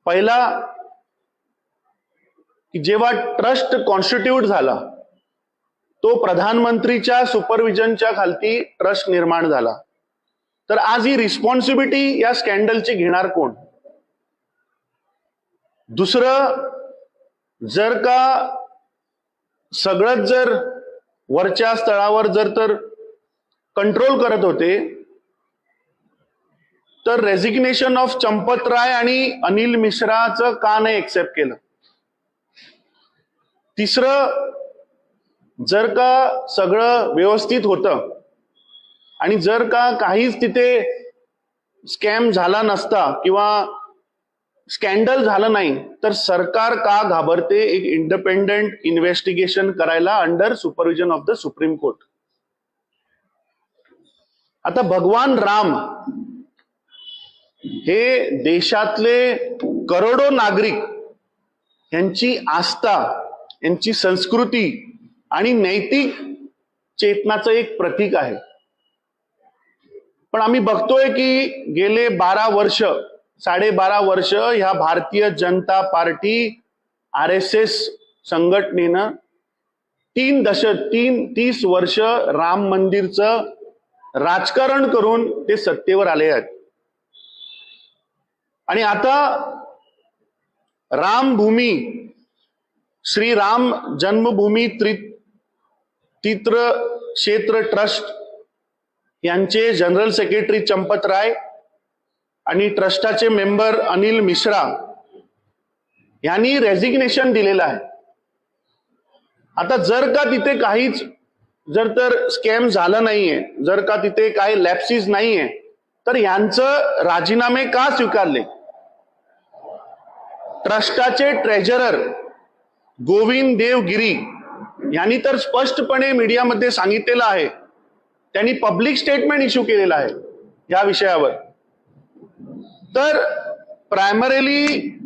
पहिला की जेव्हा ट्रस्ट कॉन्स्टिट्यूट झाला तो प्रधानमंत्रीच्या सुपरविजनच्या खालती ट्रस्ट निर्माण झाला, तर आज ही रिस्पॉन्सिबिलिटी या स्कॅन्डलची घेणार कोण? दुसरं, जर का सगळंच जर वरच्या स्तरावर जर तर कंट्रोल करत होते तर रेझिग्नेशन ऑफ चंपत राय आणि अनिल मिश्राचं का नाही एक्सेप्ट केलं? तिसरं, जर का सगळं व्यवस्थित होतं आणि जर का काहीच तिथे स्कॅम झाला नसता किंवा स्कॅन्डल झालं नाही तर सरकार का घाबरते एक इंडिपेंडंट इन्व्हेस्टिगेशन करायला under supervision of the Supreme Court? आता भगवान राम हे देशातले करोडो नागरिक यांची आस्था, यांची संस्कृती आणि नैतिक चेतनाचं एक प्रतीक आहे. पण आम्ही बघतोय की गेले 12 वर्ष, 12.5 वर्ष ह्या भारतीय जनता पार्टी RSS संघटनेनं 30 वर्ष राम मंदिरचं राजकारण करून ते सत्तेवर आले आहेत. आणि आता रामभूमी, श्री राम जन्मभूमी तीर्थ क्षेत्र ट्रस्ट यांचे जनरल सेक्रेटरी चंपत राय आणि ट्रस्टाचे मेंबर अनिल मिश्रा यांनी रेझिग्नेशन दिलेलं आहे. आता जर का तिथे काहीच जर तर स्कॅम झालं नाहीये, जर का तिथे काही लॅप्सिस नाहीये, तर यांचं राजीनामे का स्वीकारले? ट्रस्टाचे ट्रेजरर गोविंद देव गिरी यांनी तर स्पष्टपणे मीडियामध्ये सांगितलेलं आहे, त्यांनी पब्लिक स्टेटमेंट इश्यू केलेलं आहे या विषयावर. तर प्रायमरीली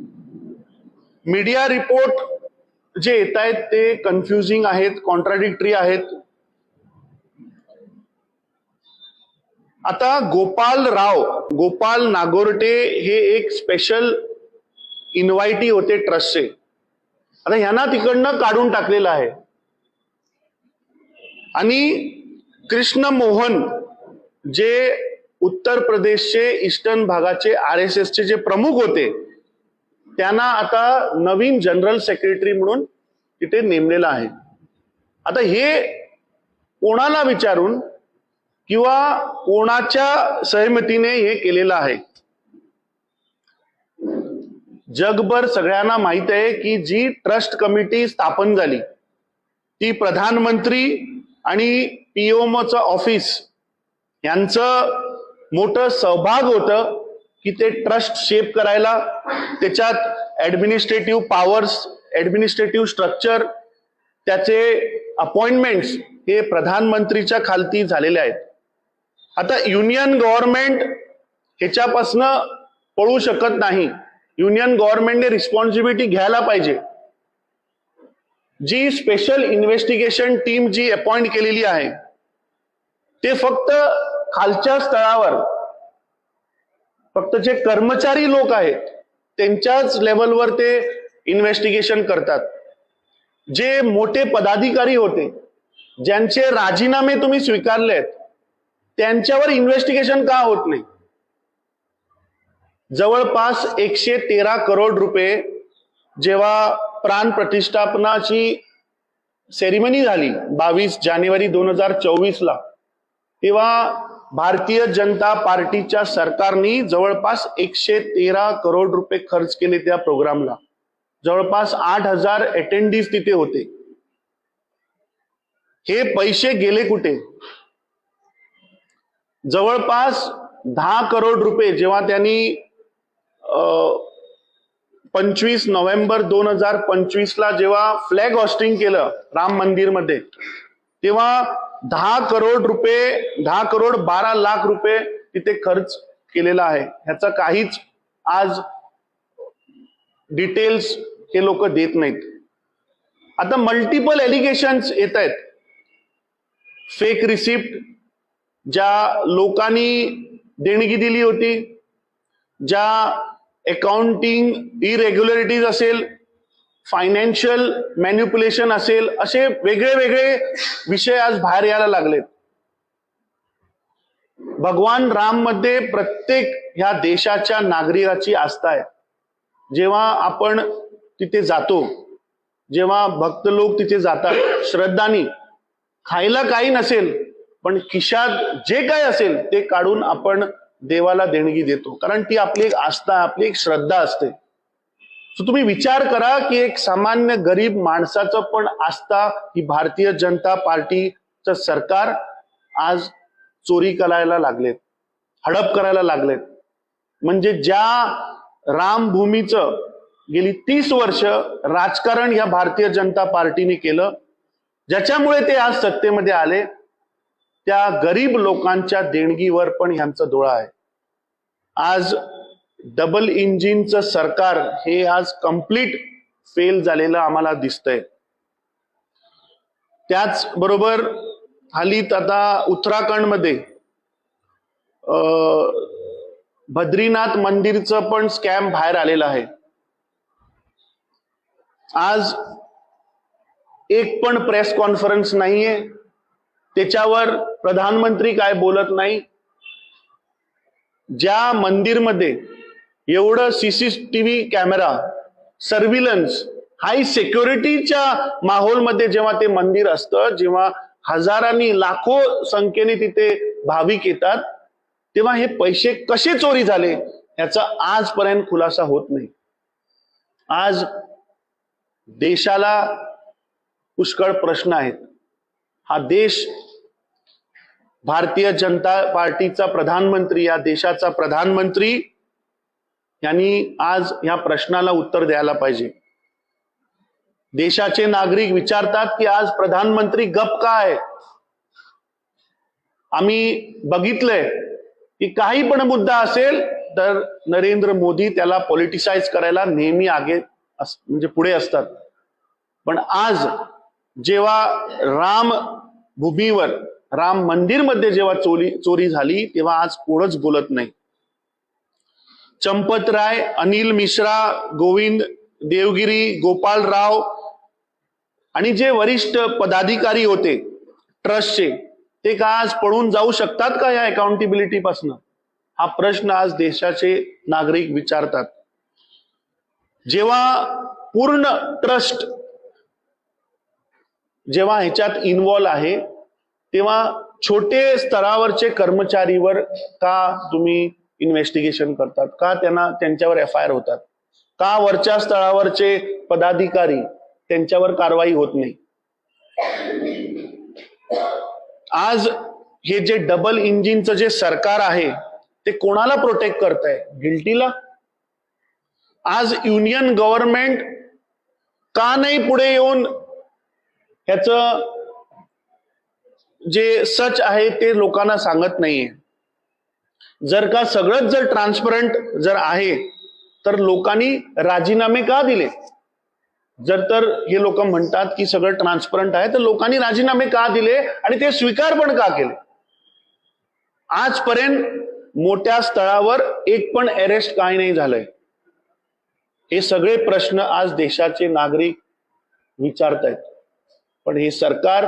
मीडिया रिपोर्ट जे येत आहेत ते कन्फ्युजिंग आहेत, कॉन्ट्राडिक्टरी आहेत. आता गोपाल राव, गोपाल नागोरटे हे एक स्पेशल इन्व्हायटी होते ट्रस्टचे, आता ह्यांना तिकडनं काढून टाकलेलं आहे. आणि कृष्ण मोहन जे उत्तर प्रदेशचे ईस्टर्न भागाचे RSS चे जे प्रमुख होते त्यांना आता नवीन जनरल सेक्रेटरी म्हणून तिथे नेमलेलं आहे. आता हे कोणाला विचारून किंवा कोणाच्या सहमतीने हे केलेलं आहे? जगभर सगळ्यांना माहित आहे की जी ट्रस्ट कमिटी स्थापन झाली ती प्रधानमंत्री आणि PMOचं ऑफिस यांचं मोठं सहभाग होतं की ते ट्रस्ट शेप करायला, त्याच्यात ऍडमिनिस्ट्रेटिव्ह पॉवर्स, ऍडमिनिस्ट्रेटिव्ह स्ट्रक्चर, त्याचे अपॉइंटमेंट्स हे प्रधानमंत्रीच्या खालती झालेले आहेत. आता युनियन गव्हर्नमेंट ह्याच्यापासनं पळू शकत नाही. युनियन गव्हर्नमेंटने रिस्पॉन्सिबिलिटी घ्यायला पाहिजे. जी स्पेशल इन्व्हेस्टिगेशन टीम जी अपॉइंट केलेली आहे ते फक्त खालच्या स्तरावर फक्त जे कर्मचारी लोक आहेत त्यांच्याच लेवलवर ते इन्व्हेस्टिगेशन करतात. जे मोठे पदाधिकारी होते ज्यांचे राजीनामे तुम्ही स्वीकारले आहेत त्यांच्यावर इन्व्हेस्टिगेशन का होत नाही? जवळपास 113 करोड रुपये जेव्हा प्राण प्रतिष्ठापनाची सेरेमनी झाली 22 जानेवारी 2024 ला, तेव्हा भारतीय जनता पार्टीच्या सरकारनी जवळपास 113 करोड रुपये खर्च केले त्या प्रोग्रामला. जवळपास 8000 अटेंडीज तिथे होते. हे पैसे गेले कुठे? जवळपास 10 करोड रुपये जेव्हा त्यांनी 25 नोव्हेंबर 2025 ला जेव्हा फ्लॅग हॉस्टिंग केलं राम मंदिरमध्ये, तेव्हा 10 करोड रुपये, 10 करोड 12 लाख रुपये तिथे खर्च केलेला आहे. ह्याचा काहीच आज डिटेल्स हे लोक देत नाहीत. आता मल्टिपल एलिगेशन्स येत आहेत. फेक रिसिप्ट, ज्या लोकांनी देणगी दिली होती, ज्या अकाउंटिंग इरेग्युलरिटीज असेल, फायनान्शियल मॅन्युप्युलेशन असेल, असे वेगळे वेगळे विषय आज बाहेर यायला लागलेत. भगवान राम मध्ये प्रत्येक ह्या देशाच्या नागरिकाची आस्था आहे. जेव्हा आपण तिथे जातो, जेव्हा भक्त लोक तिथे जातात श्रद्धानी, खायला काही नसेल पण खिशात जे काय असेल ते काढून आपण देवाला देणगी देतो, कारण ती आपली एक आस्था, आपली एक श्रद्धा असते. सो तुम्ही विचार करा की एक सामान्य गरीब माणसाचं पण आस्था ही भारतीय जनता पार्टीचं सरकार आज चोरी करायला लागलेत, हडप करायला लागलेत. म्हणजे ज्या रामभूमीचं गेली 30 वर्ष राजकारण या भारतीय जनता पार्टीने केलं, ज्याच्यामुळे ते आज सत्तेमध्ये आले, त्या गरीब लोकांच्या देणगीवर पण ह्यांचा डोळा आहे. आज डबल इंजिनचं सरकार हे आज कम्प्लीट फेल झालेलं आम्हाला दिसतंय. त्याचबरोबर हल्लीत आता उत्तराखंडमध्ये बद्रीनाथ मंदिरचं पण स्कॅम बाहेर आलेलं आहे. आज एक पण प्रेस कॉन्फरन्स नाहीये, त्याच्यावर प्रधानमंत्री काय बोलत नाही. ज्या मंदिरमध्ये एवढं सीसीटीव्ही कॅमेरा, सर्व्हिलन्स, हाय सिक्युरिटीच्या माहोलमध्ये जेव्हा ते मंदिर असतं, जेव्हा हजारांनी लाखो संख्येने तिथे भाविक येतात, तेव्हा हे पैसे कसे चोरी झाले याचा आजपर्यंत खुलासा होत नाही. आज देशाला पुष्कळ प्रश्न आहेत. हा देश, भारतीय जनता पार्टीचा प्रधानमंत्री, या देशाचा प्रधानमंत्री यांनी आज या प्रश्नाला उत्तर द्यायला पाहिजे. देशाचे नागरिक विचारतात की आज प्रधानमंत्री गप का आहे? आम्ही बघितलंय की काही पण मुद्दा असेल तर नरेंद्र मोदी त्याला पॉलिटिसाइज करायला नेहमी आगे म्हणजे पुढे असतात. पण आज जेव्हा राम भूमीवर, राम मंदिरमध्ये जेव्हा चोरी झाली तेव्हा आज कोणच बोलत नाही. चंपत राय, अनिल मिश्रा, गोविंद देवगिरी, गोपाल राव आणि जे वरिष्ठ पदाधिकारी होते ट्रस्टचे, ते का आज पळून जाऊ शकतात का या अकाउंटेबिलिटी पासून? हा प्रश्न आज देशाचे नागरिक विचारतात. जेव्हा पूर्ण ट्रस्ट जेव्हा ह्याच्यात इन्व्हॉल्व आहे तेव्हा छोटे स्तरावरचे कर्मचारीवर का तुम्ही इन्व्हेस्टिगेशन करतात? का त्यांना त्यांच्यावर एफआयआर होतात? का वरच्या स्तरावरचे पदाधिकारी त्यांच्यावर कारवाई होत नाही? आज हे जे डबल इंजिनचं जे सरकार आहे ते कोणाला प्रोटेक्ट करतंय? गिल्टीला. आज युनियन गव्हर्नमेंट का नाही पुढे येऊन ह्याचं जे सच आहे ते लोकांना सांगत नाहीये? जर का सगळंच जर ट्रान्सपरंट जर आहे तर लोकांनी राजीनामे का दिले? जर तर हे लोक म्हणतात की सगळं ट्रान्सपरंट आहे तर लोकांनी राजीनामे का दिले आणि ते स्वीकार पण का केले? आजपर्यंत मोठ्या स्थळावर एक पण अरेस्ट काय नाही झालंय. हे सगळे प्रश्न आज देशाचे नागरिक विचारतायत. पण हे सरकार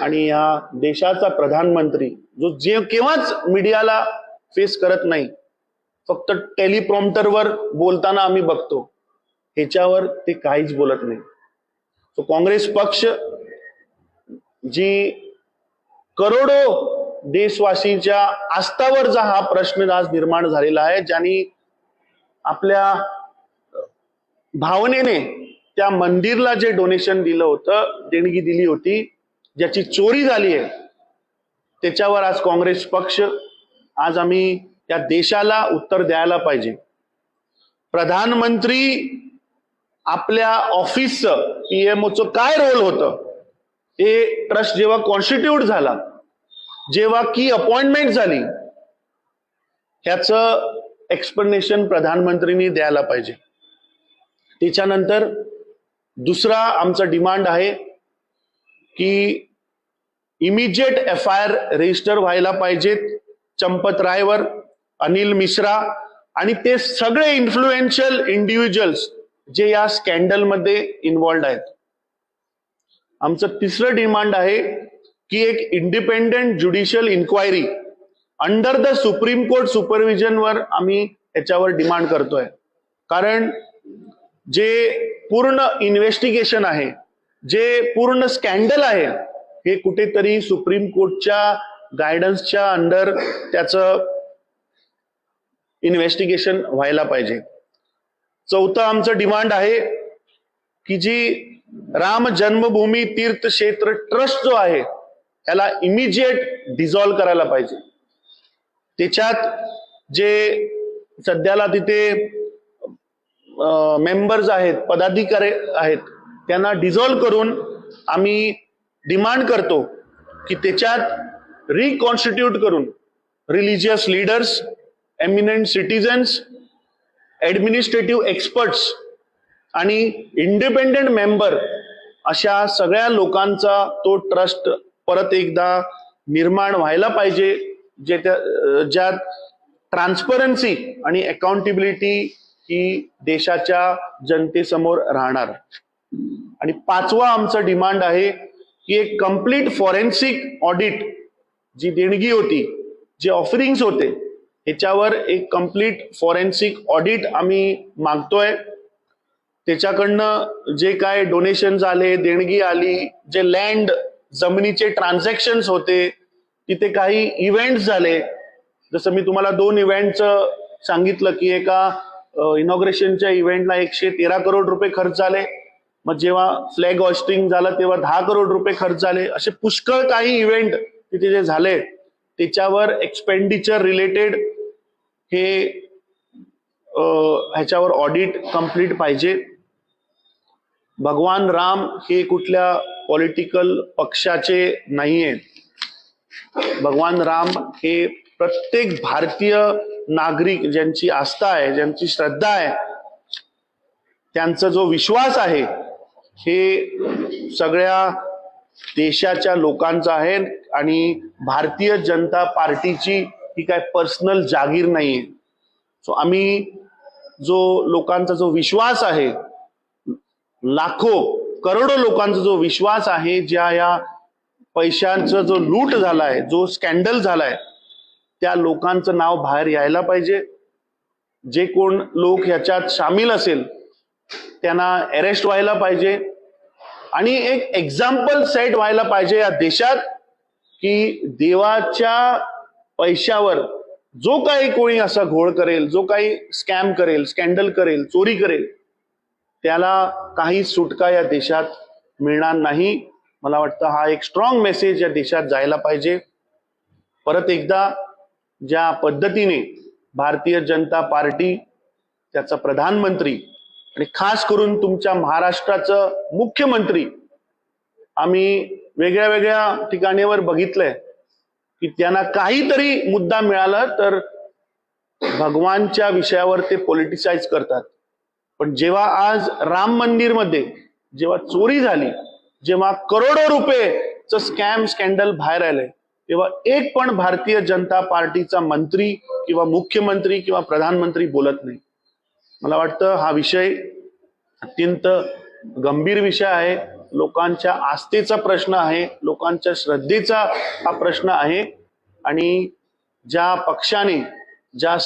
आणि या देशाचा प्रधानमंत्री जो जे केव्हाच मीडियाला फेस करत नाही, फक्त टेलिप्रॉम्प्टरवर बोलताना आम्ही बघतो, ह्याच्यावर ते काहीच बोलत नाही. तो काँग्रेस पक्ष जी करोडो देशवासींच्या आस्थावर जा हा प्रश्न आज निर्माण झालेला आहे, ज्यांनी आपल्या भावनेने त्या मंदिरला जे डोनेशन दिलं होतं, देणगी दिली होती, ज्याची चोरी झाली आहे, त्याच्यावर आज काँग्रेस पक्ष आज आम्ही त्या देशाला उत्तर द्यायला पाहिजे. प्रधानमंत्री आपल्या ऑफिसचं पीएमओचं काय रोल होतं ते ट्रस्ट जेव्हा कॉन्स्टिट्यूट झाला, जेव्हा की अपॉइंटमेंट झाली, ह्याचं एक्सप्लेनेशन प्रधानमंत्रींनी द्यायला पाहिजे. त्याच्यानंतर दुसरा आमचा डिमांड आहे की इमिजिएट एफआयआर रजिस्टर व्हायला पाहिजेत चंपत रायवर, अनिल मिश्रा आणि ते सगळे इन्फ्लुएन्शियल इंडिव्हिज्युअल्स जे या स्कॅन्डलमध्ये इन्व्हॉल्ड आहेत. आमचं तिसरं डिमांड आहे की एक independent judicial inquiry under the Supreme Court सुपरविजनवर आम्ही याच्यावर डिमांड करतोय. कारण जे पूर्ण इन्व्हेस्टिगेशन आहे, जे पूर्ण स्कॅन्डल आहे, हे कुठेतरी सुप्रीम कोर्टच्या गायडन्सच्या अंडर त्याचं इन्व्हेस्टिगेशन व्हायला पाहिजे. चौथं आमचं डिमांड आहे की जी राम जन्मभूमी तीर्थ क्षेत्र ट्रस्ट जो आहे त्याला इमिजिएट डिझॉल्व्ह करायला पाहिजे. त्याच्यात जे सध्याला तिथे मेंबर्स आहेत, पदाधिकारी आहेत, त्यांना डिझॉल्व्ह करून आम्ही डिमांड करतो की त्याच्यात रिकॉन्स्टिट्यूट करून religious leaders, eminent citizens, administrative experts आणि इंडिपेंडंट मेंबर अशा सगळ्या लोकांचा तो ट्रस्ट परत एकदा निर्माण व्हायला पाहिजे, जे त्या ज्यात ट्रान्सपरन्सी आणि अकाउंटेबिलिटी ही देशाच्या जनतेसमोर राहणार. आणि पाचवा आमचं डिमांड आहे की एक कम्प्लीट फॉरेन्सिक ऑडिट, जी देणगी होती, जे ऑफरिंग्स होते, ह्याच्यावर एक कम्प्लीट फॉरेन्सिक ऑडिट आम्ही मागतोय. त्याच्याकडनं जे काय डोनेशन झाले, देणगी आली, जे लँड जमिनीचे ट्रान्झॅक्शन्स होते, तिथे काही इव्हेंट्स झाले, जसं मी तुम्हाला 2 इव्हेंटचं सांगितलं की एका इनॉग्रेशनच्या इव्हेंटला 113 करोड रुपये खर्च झाले, मग जेव्हा फ्लॅग हॉस्टिंग झालं तेव्हा 10 करोड रुपये खर्च झाले. असे पुष्कळ काही इव्हेंट तिथे जे झाले त्याच्यावर एक्सपेंडिचर रिलेटेड हे ह्याच्यावर ऑडिट कम्प्लीट पाहिजे. भगवान राम हे कुठल्या पॉलिटिकल पक्षाचे नाहीये. भगवान राम हे प्रत्येक भारतीय नागरिक ज्यांची आस्था आहे, ज्यांची श्रद्धा आहे, त्यांचा जो विश्वास आहे, हे सगळ्या देशाच्या लोकांचा आहे आणि भारतीय जनता पार्टीची ही काय पर्सनल जागीर नाहीये. सो आम्ही जो लोकांचा जो विश्वास आहे, लाखो करोडो लोकांचा जो विश्वास आहे, ज्या या पैशांचा जो लूट झालाय, जो स्कॅन्डल झालाय, त्या लोकांचं नाव बाहेर यायला पाहिजे. जे कोण लोक ह्याच्यात सामील असेल त्यांना अरेस्ट व्हायला पाहिजे आणि एक एक्झाम्पल सेट व्हायला पाहिजे या देशात की देवाच्या पैशावर जो काही कोणी असा घोळ करेल, जो काही स्कॅम करेल, स्कॅन्डल करेल, चोरी करेल, त्याला काही सुटका या देशात मिळणार नाही. मला वाटतं हा एक स्ट्रॉंग मेसेज या देशात जायला पाहिजे. परत एकदा ज्या पद्धतीने भारतीय जनता पार्टी, त्याचा प्रधानमंत्री आणि खास करून तुमच्या महाराष्ट्राचं मुख्यमंत्री, आम्ही वेगळ्या वेगळ्या ठिकाणीवर बघितलंय की त्यांना काहीतरी मुद्दा मिळाला तर भगवानच्या विषयावर ते पॉलिटिसाइज करतात. पण जेव्हा आज राम मंदिरमध्ये जेव्हा चोरी झाली, जेव्हा करोडो रुपयेचं स्कॅम स्कॅन्डल बाहेर आलंय, तेव्हा एक पण भारतीय जनता पार्टीचा मंत्री किंवा मुख्यमंत्री किंवा प्रधानमंत्री बोलत नाही. मला वाटतं हा विषय अत्यंत गंभीर विषय आहे. लोकांच्या आस्थेचा प्रश्न आहे, लोकांच्या श्रद्धेचा हा प्रश्न आहे. आणि ज्या पक्षाने, ज्या